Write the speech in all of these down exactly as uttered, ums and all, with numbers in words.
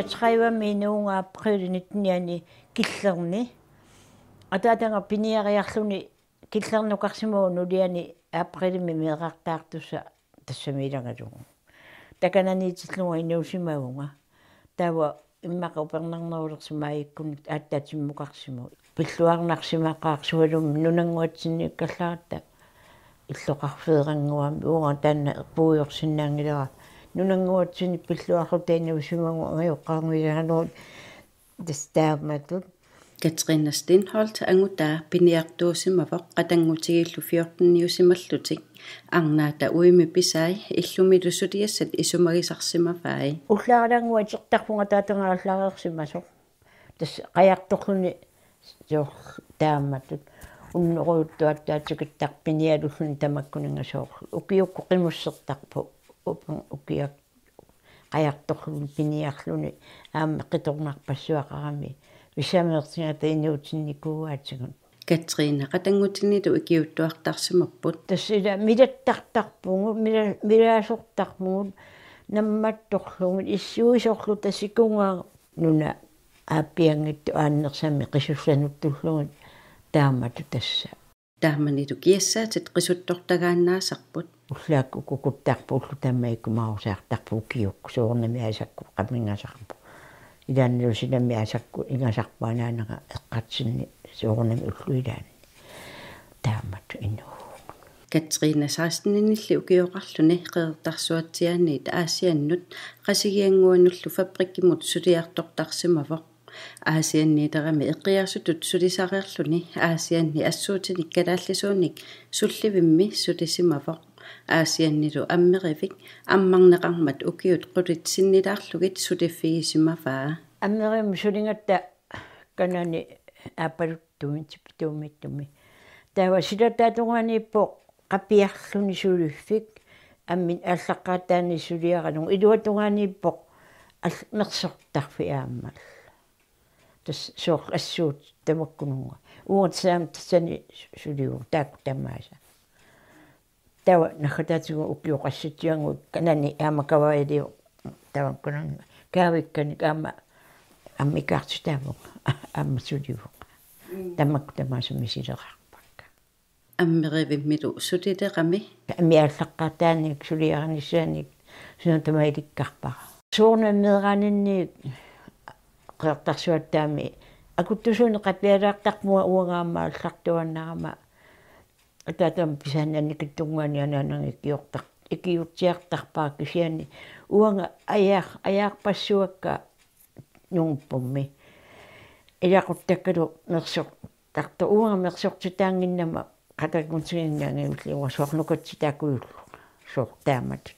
Tredive-mi inuunga aprilip nittenianni Killerni. Ataataga piniariarluni Killernukarsimavoq nuliani aprilimi meerartaartussaq tassami ilagalugu. Takananiitillunga inuusimavunga. Taava immaqa upernarnerulersimavara ikkunnik aatsaatimmukarsimavoq. Pilluarnarsimaqaaq sualummik nunannguatsinniikkallaratta illoqarfeerannguami uanga taanna puiorsinnaanngilara. Nunannguatsinni pilluarluta inuusimavunga angajoqqaarnguilaanut tassa taamatut. Katrine Steenholdt angutaa piniartuusimavoq qatanngutigiillu fjorteniusimallutik. Arnaata uimi pisai illumilu suliassat isumagisarsimavai. Ullaaralaannguaq itertarpunga taatanga allareersimasoq. Tassa qajartorluni soorlu taamatut. Unnerujuttuattaatsikittarpinialulluni tamakkuninnga soorlu. Ukiukkut qimussertarpoq. Upan ukiak qajartorluni piniarluni aamma qitornarpassuaqarami. Visameertigata inuutinnikuuaatigut. Katrine qatanngutinilu ikiuuttuartarsimapput. Tassa ila milattartarpugut, mila-, milaasortarpugut, nammattorlugit, issuisorlu tassa ikunga nuna aappianngitsoq aannersamik qisussanuttullugit taamatut tassa. Taamanilu kiassaatit qisuttortagaannaasarput. Ullaakkut kukuttarput ullut tamaat ikumarusaartarput ukiukkut soorunami aasakku qamingasarput. Ilaannilu silami aasakku ingasarput anaanaga eqqatsinni soorunami ullut ilaanni. Taamatut inuuvugut. Katrine seksteninilli ukioqarluni Qeqertarsuatsiaaniit Aasiannut Qasigiannguanullu fabrikkimut suliartortarsimavoq. Aasianniilerami eqqiaasutut sulisareerluni Aasianni assuutinik kalaallisuunik sullivimmi sulisimavoq. Aasiannilu ammerivik ammarneqarmat ukiut qulit sinnilaarlugit suliffigisimavaa. Ammerivimmi suligatta kanani aappaluttuumik tippituumiittumi. Taava silataatungaaniippoq qapiarluni suliffik, amminik aallaqqaataani suliaralugu. Iluatungaaniippoq al-, mersortarfik aamma. Tassa soorlu assuut tamakkununnga. Uunga tassani tassani sulivugut taakku tamaasa. Taava naggataatigut ukioqassitigut kanani aamma kavailiu tamakkununnga. Kaavikkanik aamma ammikaartitaavunga aamma sulivunga. Mm. Tamakku tamaasa misileqarpakka. Ammerivimmilu sulilerami. Ammi aallaqqaataaniit suliarinissaannik suna tamaat ilikkarpara. Soorunami meeraaninniit Qeqertarsuatsiaami akuttusuunik qapialaartarpunga uanga aamma aallartuaannarama. Ataatama pisaanni annikitsunnguani anaanaga ikiortar-, ikiuutsiartarpara kisianni uanga ajaar-, ajaarpassuakka nunguppummi. Ilaquttakkalu mersortartoq uanga mersortitaannginnama qatanngutigiinnginnama soorlu nukatsitaakujullu. Soorlu taamatut.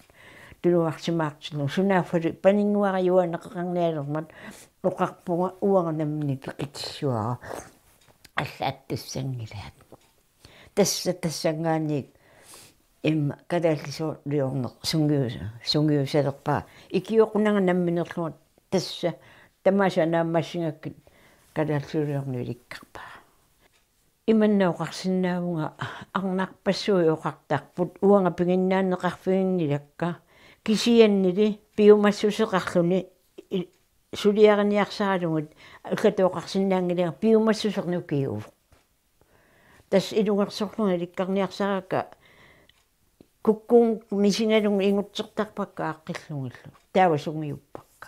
Tunuarsimaartillugu. Sunaaffali paninnguara juaanneqaqarnialermat oqarpunga uanga nammineq peqitissavara. Allaat tassanngilaat. Tassa tassanngaanniit immaqa kalaallisuuliorneq sungius-, sungiusalerpara. Ikioqunanga namminerlunga tassa tamaasa naammassigakkit kalaallisuuliorneq ilikkarpara. Imanna oqarsinnaavunga arnarpassuit oqartarput uanga piginnaanneqarfiginngilakka kisiannili piumassuseqarluni i-, suliariniarsaralugit allatut oqarsinnaanngilanga piumassusernukiuvoq. Tassa ilungersorlunga ilikkarniarsaraakka kukkunngukkit misigalugit ingutsertarpakka aaqqillugillu. Taava sungiuppakka.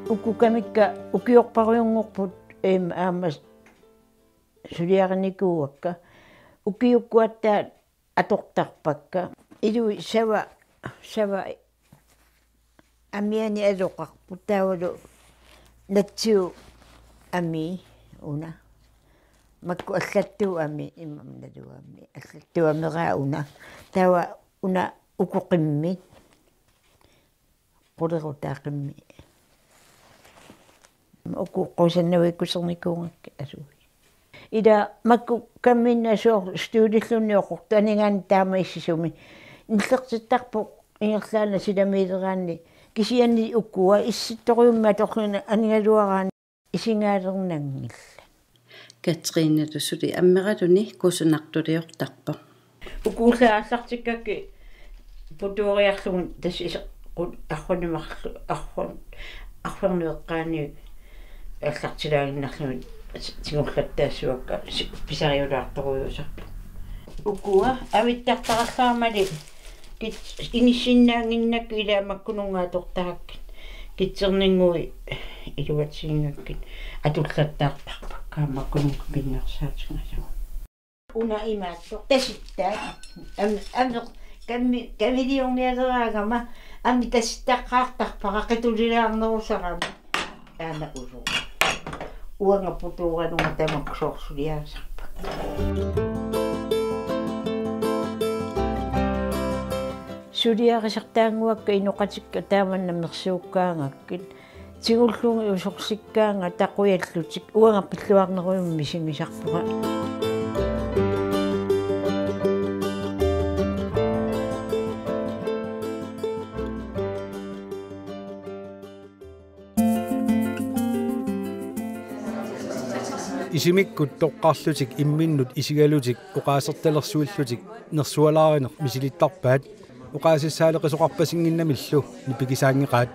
Uku kamikka ukiorpassuunngorput, em, aamma suliarinikuuakka. Ukiukkut aatsaat atortarpakka. Ilui sava, sava amiani aloqarput taavalu natsiup amii una. Makku allattuup amii immami naluami. Allattuup ameraa una. Taava una uku qimmit. Qulerutaaqimmi. Uku qusannavikkusernikuugakkit asui. Ila makku kamminnasoor studiillunni oqortut anigaanni taama issisumi. Nillertittarpoq ingerlaannaq silamiileraanni kisianni ukua issittorujummi atorluni anigaluaraanni isigaalernanngillat. Katrine tusuli ammeraluni kusanartuliortarpoq. Ukuullaat aallartikkakkit putuuriarlugu tassa iseqqut arranimarlu arran arrarneqqaani aallartilaaginnarlugu tigullattaassuakka si-, pisariulaartorujuusarpoq. Ukua avittartarallaarmali kit-, inissinnaannginnakkit ilaa makkununnga atortarakkit. Kitserninnguit iluatsigingakkit atullattaartarpakka makkununnga pinnersaatigisavut. Una imaattoq tasittaat. Am-, ameq kammi-, kamiliornialeraangama ammit tasittaqqaartarpara qitulilaarnerusarami. Taanna usu. Uanga putuugalunga tamakku soorsuliaasarpakka. Suliarisartaannguakka inoqatikka taamanna mersuukkaangakkit. Tigullugit usorsikkaangat taqujallutik uanga pilluarnerujummi misigisarpunga. Isimikkut toqqarlutik imminnut isigalutik oqaasertalersuillutik nersualaarineq misilittarpaat oqaasissaaleqisoqarpasinnginnamillu nipigisaanngeqaat.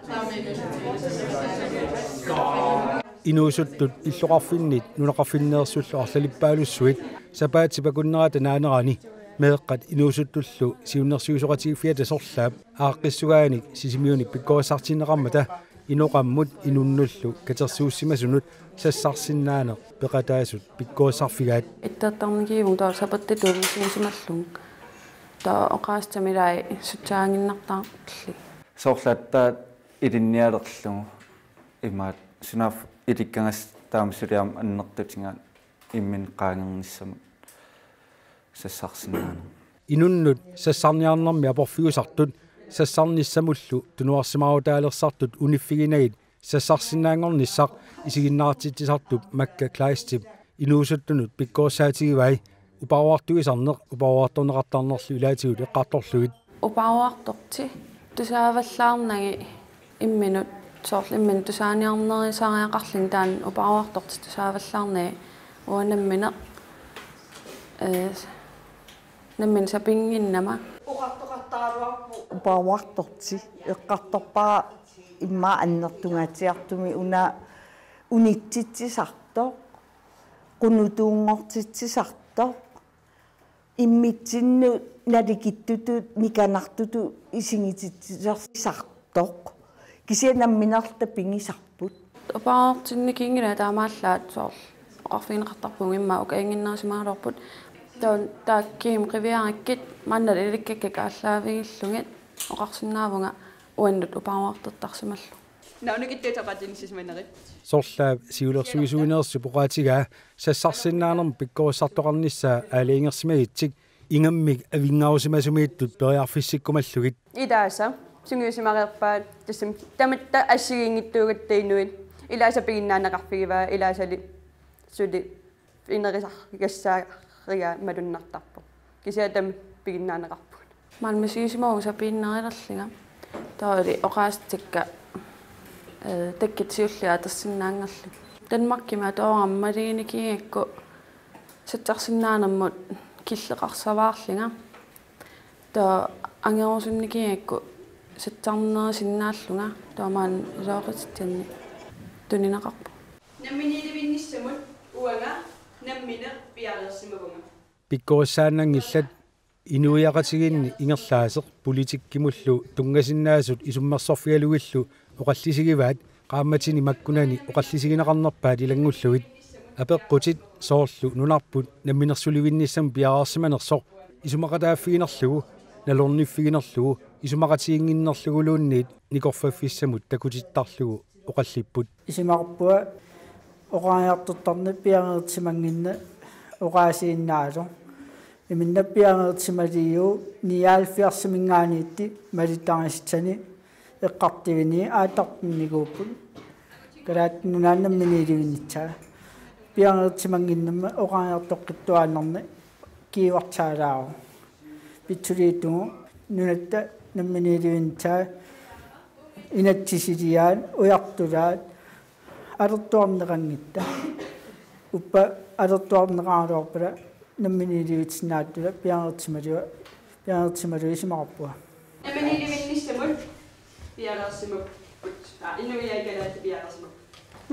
Inuusuttut illoqarfinnit nunaqarfinneersullu arlalippaalussuit sapaatip akunnerata naanerani meeqqat inuusuttullu siunnersuisoqatigiiffiata sorlaap aaqqissugaanik Sisimiuni pikkorissartinneqarmata inoqammut inunnullu katersuussimasunut sassarsinnaaneq peqataasut pikkorissarfigaat. Ittartarnikiivunga taava sapattitut misigisimallunga. Taava oqaasertamik ilai sutsaaginnartarlugit. Soorlu aatsaat ilinnialerlugu imaat sunaaffa ilikkagassat taama suli aamma annertutigaat imminut qaangernissamut sassarsinnaaneq. Inunnut sassarniarnermi aporfigusartut sassarnissamullu tunuarsimaarutaalersartut uniffiginagit sassarsinnaanngornissaq isiginnaartitsisartup Makka Kleistip inuusuttunut pikkorissaatigivai. Upaaruartuisarneq upaaruartorneqartarnerlu ilaatigut eqqartorlugit. Upaaruartorti tusaavallaarnagit imminut soorlu imminut tusaaniarnerisariaqarluni taanna upaaruartorti tusaavallaarnagit uanga nammineq, ee, nammineq sapinnginnama. Upaaruartorti eqqartorpara immaqa annertungaatsiartumik una unitsitsisartoq, qunutuunngortitsisartoq, immitsinnut nalikittutut nikanartutut isigititsisartoq. Kisianni nammineerluta pigisarput. Upaaruartinnikinngilanga taamaallaat soorlu oqarfigineqartarpugut immaqa ukiinnginnerusimagaluarput. Taava taakkiim qiviarakkit maanna ilikkakkakka aallaavigillugit oqarsinnaavunga uannut upaaruartortarsimallunga. Naunukittuutaqatinnissisimanerit. Sorlaap siulersuisuineersup oqaatigaa sassarsinnaanermut pikkorissartoqarnissaa aalajangersimagitsik ingammik avinngarusimasumiittut periarfissikkumallugit. Ilaasa sungiusimareerpaat tassami tamatta assigiinngitsuugatta inuit ilaasa piginnaanneqarfigivaat ilaasali suli inerisargassaarigaa malunnartarpoq. Kisianni taama piginnaanneqarpugut. Maani misigisimavunga sapiinnerulerlunga. Taava oqaasertakka, ee, takkut siulliit atorsinnaanngorlugit. Danmarkimi atoorama maliginikuugakku sassarsinnaanermut killeqarsavaarlunga. Taava angerusunnikuugakku sassarnerusinnaallunga. Taava maani ilooqatitsianni tunineqarpoq. Namminiilivinnissamut uanga nammineq piareersimavunga. Pikkorissaannanngillat inuiaqatigiinni ingerlaaseq politikkimullu tunngasinnaasut isummersorfigalugillu oqallisigivaat qaammatini makkunani oqallisigineqarnerpaat ilanngullugit. Apeqqutit soorlu nunarput namminersulivinnissamut piareersimanersoq isumaqataaffiginerlugu, nalorniffiginerlugu, isumaqatiginnginnerluguluunniit nikorfaffissamut takutittarlugu oqallipput. Isumaqarpunga oqariartortarneq piareersimannginnami oqaasiinnaasoq. Iminna piareersimaliiuvoq nioghalvfjerdsiminngaanniit malittarisassanik eqqartuinii aallartinnikuupput. Kalaallit Nunaanni namminiilivinnissaa piareersimannginnama oqariartoqqittuaannarni kiuartaalaavoq. Pitsuliittugu nunatta namminiilivinnissaa inatsisiliaat ujartulaat alertuarneqanngitsoq. Uppa alertuarneqaraluarpara namminiilivitsinnaattula piareersimalua, piareersimalua isumaqarpunga. Namminiilivinnissamut piareersimapput. Aa, inuiaat kalaallit piareersimapput.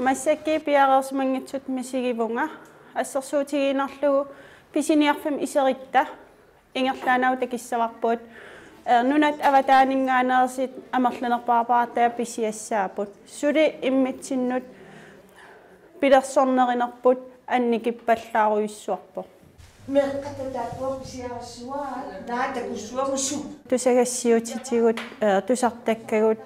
Massakkut piareersimanngitsutut misigivunga. Assersuutigiinnarlugu pisiniarfimmi iseritta ingerlaannaq takissavarput. Ee, nunatta avataaninngaanneersut amerlanerpaarpaartaa pisiassaapput. Suli imminnut pilersornerinerput annikippallaarujussuarpoq. Meeqqat taakkua pisiarissuaat, naa takussuagut. Tusagassiuutitigut, ee, tusartakkagut,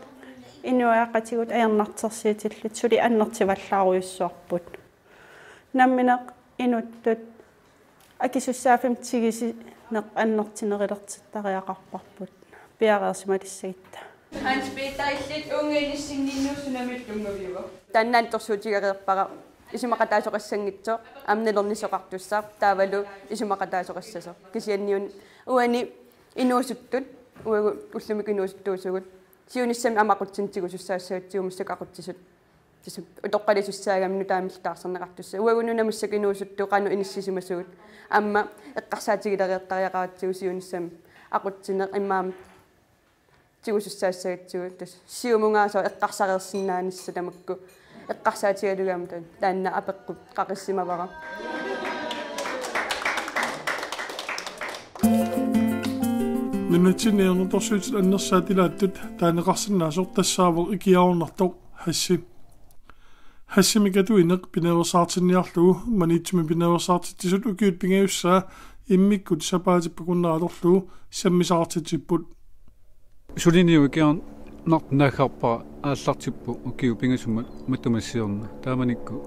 inuiaqatigut ajornartorsiutillit suli annertuvallaarujussuarput. Nammineq inuttut akisussaaffimmi tigusineq annertunerulertittariaqarparput piareersimalissagutta. Hans Peter, illit uunga inissinnginnuusunami tunngaviuvoq. Taanna antorsuutigereerpara isumaqataasoqassanngitsoq, aamma nalornissoqartussaq taavalu isumaqataasoqassasoq. Kisianni uani inuusuttut, uagut ullumikkut inuusuttuusugut, siunissami aamma aqutsineq tigusussaassagatsigu massakkut aqutsisut. Tassa utoqqalisussaagami nutaamillu taarserneqartussaq. Uagut nunat massakkut inuusuttut qanoq inissisimasugut. Aamma eqqarsaatigilereertariaqaratsigu siunissami aqutsineq immaqa aamma tigusussaassagatsigu, tassa siumungaasoq eqqarsareersinnaanissaq tamakku. Eqqarsaatigalugu aamma taan-, taanna apeqqut qaqissimavara. Nunatsinni ajornartorsiutit annersaat ilaattut taaneqarsinnaasoq tassaavoq ikiaroornartoq hashi. Hashimik atuineq pinaveersaartinniarlugu Maniitsumi pinaveersaartitsisut ukiut pingajussaat immikkut sapaatip akunnera atorlugu sammisaqartitsipput. Suliniut ikiaroornartut naaggaarpara aallartippoq ukiut pingasut matuma siorna. Taamanikkut,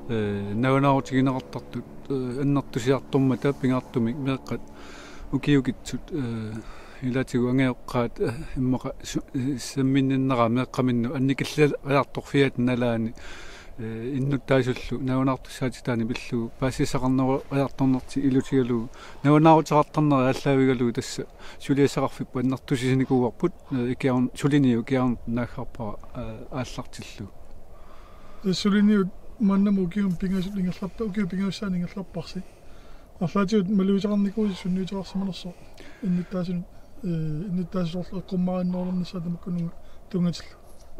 ee, nalunaarutigineqartartut, ee, annertusiartormata pingaartumik meeqqat ukiukitsut, ee, ilaatigut angajoqqaat, ee, immaqa su-, ee, samminninneraa meeqqaminnut annikilleriartorfiata nalaani, ee, innuttaasullu nalunaartussaatitaanik pillugu paasisaqarneriartornertik ilutigalugu nalunaaruteqartarneri aallaavigalugu tassa suliassaqarfipput annertusisinikuuarput, ee, ikiaroor-, suliniut ikiaroornartut naaggaarpara, ee, aallartillugu. Tassa suliniut maannamut ukiut pingasut ingerlappa-, ukiut pingajussaanni ingerlapparsi. Arlaatigut malugisaqarnikuusi sunniuteqarsimanersoq innuttaasunut, ee, innuttaasunut soorlu eqqummaarinnerulernissaa tamakkununnga tunngatillugu.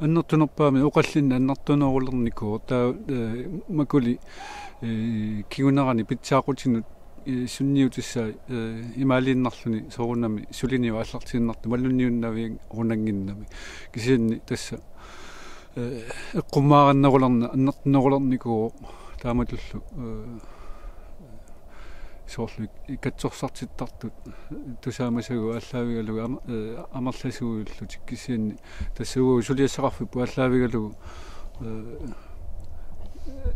Annertunerpaamik oqallinneq annertunerulernikuuvoq taava, ee, makuli, ee, kingunerani pitsaaqutinut, ee, sunniutissaat, ee, imaaliinnarluni soorunami suliniut aallartiinnartut malunniunnaviarunanngimmat. Kisianni tassa, ee, eqqummaarinnerulerneq annertunerulernikuuvoq taamatullu, ee, soorlu ik-, katsorsartittartut tusaamasagut aallaavigalugu ama-, ee, amerlasuujuullutik kisianni tassa uagut suliassaqarfipput aallaavigalugu, ee,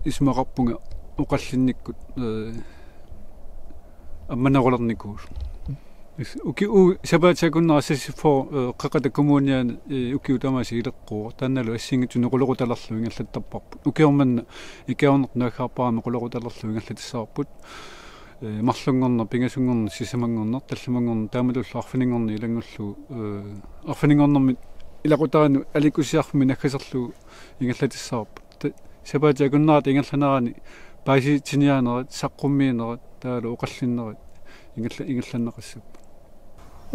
isumaqarpunga oqallinnikkut, ee, ammanerulernikuuvoq. Is-, uki-, u-, sapaatip akunnera seksogfyrre, ee, Qeqqata Kommuniani, ee, ukiut tamaasa ileqquuvoq. Taannalu assigiinngitsunik oqaloqatalerlugu ingerlattarparput. Ukioq manna ikiaroornartut naaggaarparamik oqaloqatalerlugu ingerlatissavarput. Ee, marlunngorneq, pingasunngorneq, sisamanngorneq, tallimanngorneq, taamatullu arfininngorneq ilanngullugu, ee, arfininngornermi ilaqutariinnut aliikkusersuarfimmi naggaserlugu ingerlatissavarput. Ta-, sapaatip akunnerata ingerlanerani paasisitsiniaanerat, saqqummiinerat, taavalu oqallinnerat ingerla-, ingerlanneqassapput.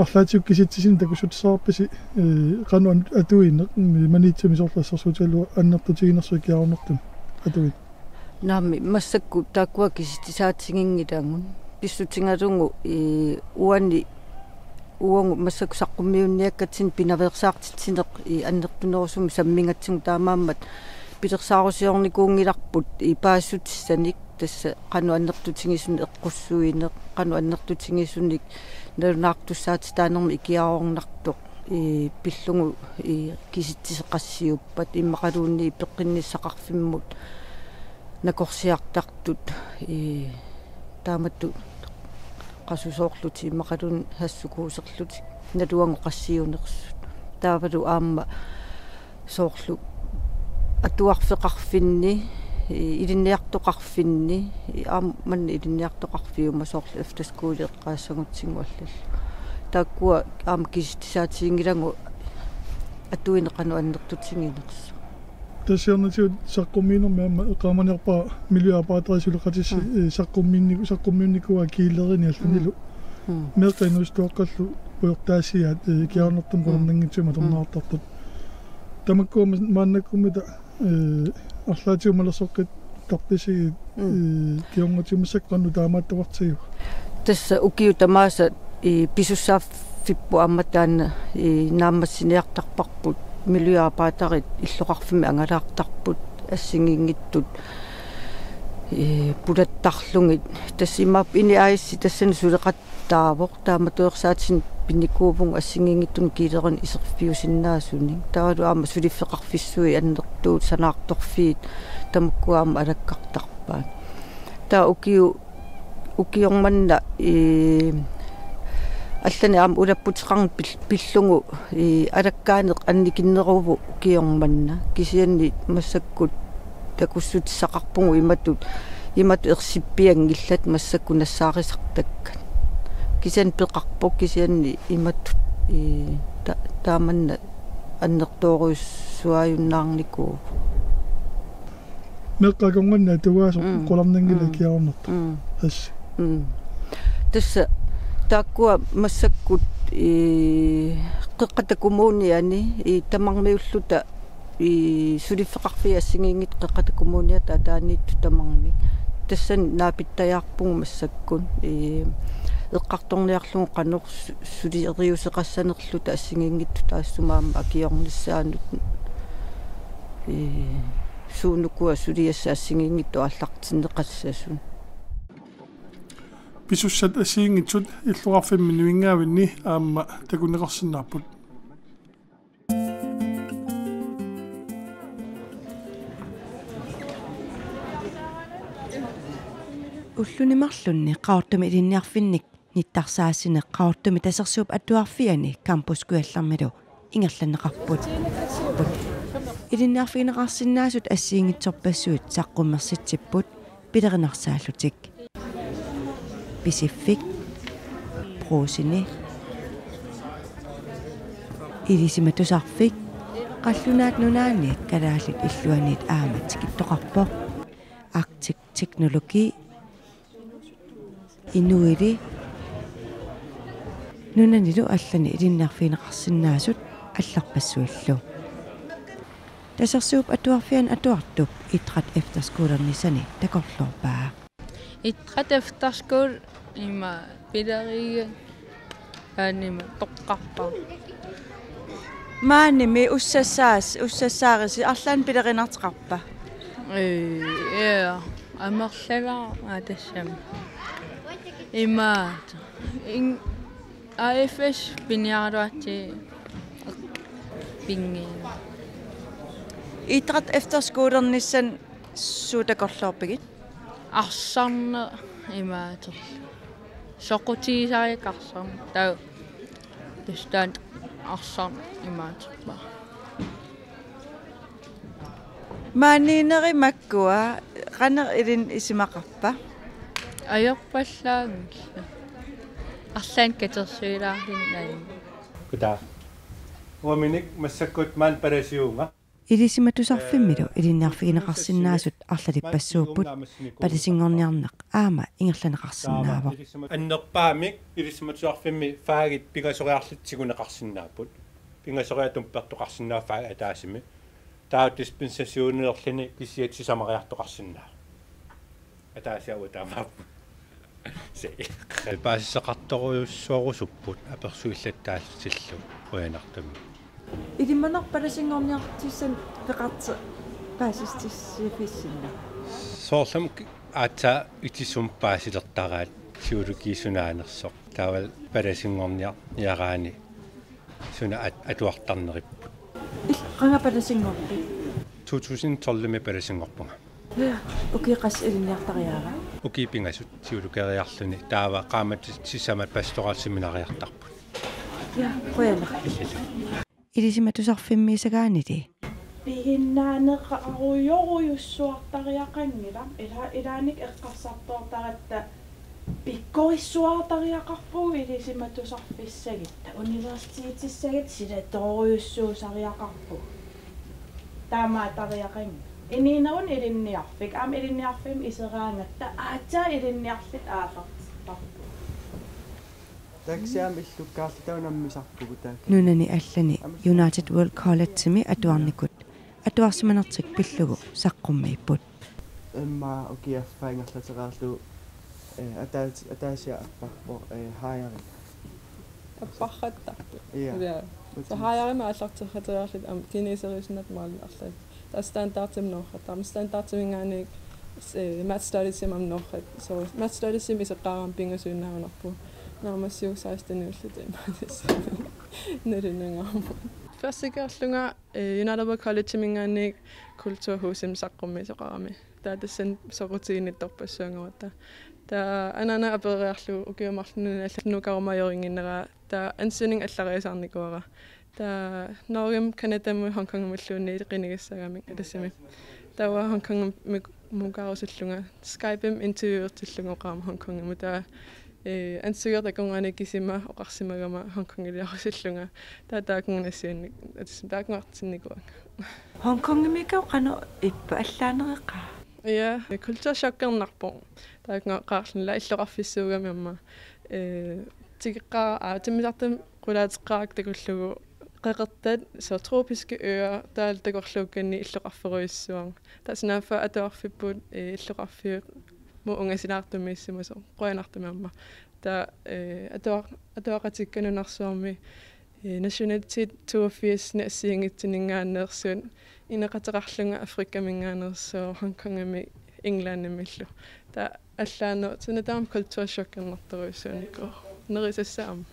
Arlaatigut kisitsisinit takussutissavarpisi, ee, qanoq an-, atuineq, mm, Maniitsumi soorlu assersuutigalugu annertutiginersoq ikiaroornartuni atuineq? Naamik, massakkut taakkua kisitsisaatiginngilagut. Pissutigalugu, ee, uani uagut massakkut saqqummiunniakkatsinnut pinaveersaartitsineq, ee, annertunerusumik sammigatsigu taamaammat pilersaarusiornikuunngilarput, ee, paasissutissanik tassa qanoq annertutigisunik eqqussuineq, qanoq annertutigisunik nalunaartussaatitaanermik ikiaroornartoq, ee, pillugu, ee, kisitsisit qassiuppat immaqaluunniit peqqinnissaqarfimmut nakorsiartartut, ee, taamatut qasusoorlutik immaqaluunniit hassukuuserlutik naluagut qassiunersut. Taavalu aamma soorlu atuarfeqarfinni, i-, ilinniartoqarfinni, i-, aamma ilinniartoqarfiuma soorlu efterskole eqqaassagutsigu allallu. Taakkua aamma kisitsaatiginngilagut atuineq qanoq annertutiginersoq. Tassa siornatigut saqqummiinermi aamma eqqaamaniarpara miljøarbejderit suleqatissi, mm, eh, saqqummiinniku-, saqqummiunnikuuaat kiilerini allanilu. Mm. Mm. Meeqqat inuusuttuaqqallu pujortaasiaat, eh, ikiaroornartumik, mm, qularnanngitsumik, mm, atorneqartartut. Tamakkua ma-, maannakkummita, eh, arlaatigut malersoqqittarpisigit, mm, eh, kingornatigut massakkut qanoq taamaattoqartigiva? Tassa ukiut tamaasa, eh, pisussaaffipput aamma taanna, eh, naammassiniartarparput, miljøarbejderit illoqarfimmi angalaartarput, assigiinngitsut, eh, pulattarlugit. Tassa imaappoq INI A/S tassani suleqat- taavoq, taamatuersaatinik pinnikuuvugut assigiinngitsunik kiilerinik iserfiusinnaasunik. Taavalu aamma suliffeqarfissuit annertuut, sanaartorfiit, tamakkua aamma alakkartarpaat. Taava ukiu-, ukioq manna, ii, allanik aamma ulapputeqarneq pil-, pillugu, ii, alakkaaneq annikinneruvoq ukioq manna. Kisianni massakkut takussutissaqarpugut imatut, imatut ersippianngillat massakkut nassaarisartakkat. Kisianni peqarpoq, kisianni imatut, ii, ta-, taamanna annertoorujussuajunnaarnikuuvoq. Meeqqat akornanni atugaasoq, mm, qularnanngilaq, mm, ikiaroornartoq. Mm. Assi. Mm. Tassa taakkua massakkut, ii, Qeqqata Kommuniani, ii, tamarmiulluta ii, suliffeqarfiit assigiinngitsut Qeqqata Kommuniata ataaniittut tamarmik. Tassani naapittajaarpugut massakkut, ii, eqqartorniarlugu qanoq su-, suleriuseqassanerluta assigiinngitsut taassuma aamma akiornissaannut, ii, suunukua suliassat assigiinngitsut aallartinneqassasut. Pisussat assigiinngitsut illoqarfimmi nuinngavinni aamma takuneqarsinnaapput. Ulluni marlunni Qaqortumi ilinniarfinnik nittarsaassineq Qaqortumi Tasersuup Atuarfiani Campus Kujallermilu ingerlanneqarput. Ilinniarfigineqarsinnaasut assigiinngitsorpassuit saqqummersitsipput pilerinarsaarlutik. Pisiffik, Brugseni, Ilisimatusarfik, Qallunaat Nunaanniit Kalaallit Illuanniit aamma tikittoqarpoq, Arctic Technology, Inuili, nunanilu allani ilinniarfigineqarsinnaasut allarpassuillu. Tasersuup Atuarfiani atuartup Idræt Efterskolernissani takorloorpaa. Idræt Efterskole ima pileriga anima toqqarpa. Maanimi ussassaas-, ussassaarisi arlaannik pilerinartoqarpa? Ee, ja, amerlalaaq tassami. Imaat. In-, A F S piniaraluarsi pinngii. Idræt Efterskolernissani suut takorloorpigit? Arsarneq imaaterlu. Soqutigisarigakkit arsarneq. Taava tassa taanna arsarneq imaaterpara. Maaniinneri makkua qanoq ilinnut isumaqarpa? Ajorpallaanngillat. Arlaannik katersuilaarluni. Kutaa. Uaminik massakkut maani palasivunga. Ilisimatusarfimmilu ilinniarfigineqarsinnaasut arlalippassuupput, palasinngorniarneq aamma ingerlanneqarsinnaavoq. Annerpaamik ilisimatusarfimmi fagit pingasoriarlutik tiguneqarsinnaapput. Pingasoriarlutik tumpertoqarsinnaavoq fagit ataatsimi. Taava dispensationerluni kisiat sisamariartoqarsinnaavoq. Ataasiarlu taamaappoq. Se. Paasisaqartorujussuarusupput apersuillattaallutillu qujanartumik. Ilimanarpoq palasinngorniartussat peqartoq paasissutissiiffigisinnaavoq. Soorlumi aatsaat itissumik paasilertaraat siulukii sunaanersoq. Taavalu palasinngorniar-, niaraani suna at-, atuartarneripput. Il-, qanga palasinngorpit? To tusind tolvimi palasinngorpunga. Ja, ukiut qassit ilinniartariaava? Ukiut pingasut siulukeriarluni taava qaammatit sisamat pastoralseminariartarput. Ja, qujanaq. Illillu. ilisimatusarfimmiisagaanili. Piginnaaneqarujorujussuartariaqanngilaq, ila-, ilaanni eqqarsartoortaratta pikkorissuartariaqarpugut ilisimatusarfissagitta, universitetissagit silatoorujussuusariaqarpugut. Taamaattariaqanngilaq. Inuunermi ilinniarfik, aamma ilinniarfimmi iseraangatta, aatsaat ilinniarluta aallartittarpugut. Taava kisianni illukkaarluta unammisarpugut taakku. Nunani allani United World Collegemi atuarnikut atuarsimanertik pillugu saqqummiipput. Immaqa ukiup affaa ingerlatereerlugu, eh, ataat-, ataasiaq apparpoq, eh, hajari. Apparrattarpoq. Ja. Ja. Så hajarimi aallarteqqateriarluta aamma kineserisinnaapput maani arlaat. Taava standardimik noorrattaarami, standardiminngaanniit, eh, maths studiesimi aamma noorrattaarami. So maths studiesimi iseqqaarami pinngasuinnaanngorpugut. Naammassivugut seksteniulluta imaanissami. Nalunangaarmut. Førstegerlunga, eh, United World Collegeminngaanniit kulturhusimi saqqummiisoqarami. Taava tassani soqutiginnittorpassuanngoratta. Taava anaana aperiarlugu ukiut marluk nunanit allanut nukarumajorinnginneraa. Taava ansøgning allariasaarnikuuara. Taava Norgemi, Canadamut, Hongkongimulluunniit qinigassagamik tassami. Taava Hongkongimukaarusullunga Skypemi interviewertillugu oqarama Hongkongimut. Taava, eh, ansøgeri takunngaanniit kisima oqarsimagama Hongkongiliarusullunga. Taava taakunngaanniit assigiinnik-, atissim taakunngartinnikuuanga. Hongkongimiikkagut qanoq ippa, allaanereqaa? Ja, kulturchokkernarpoq. Taakkununnga oqarluni illoqarfissuugami aamma. Eh, tikeqqaara, aa, timmisartumi qulaateqqaarakku takullugu qeqertat, så tropiske øer, taavalu takorluukkanni illoqarferujussuaq. Taava sunaaffa atuarfipput, eh, illoqarfiup mo ungasinaartumiissimasoq, qujanartumik aamma. Taava, eh, atuar-, atuaqatikka nunarsuarmi, eh, nationalitet toogfirs assigiinngitsuninngaanneersut, ineqateqarlunga Afrikaminngaanneersoq, Hongkongimi, Englandimillu. Taava allaanerup, suna taama kulturchokkernartorujussuunikuuvoq. Nerisassaaq aamma.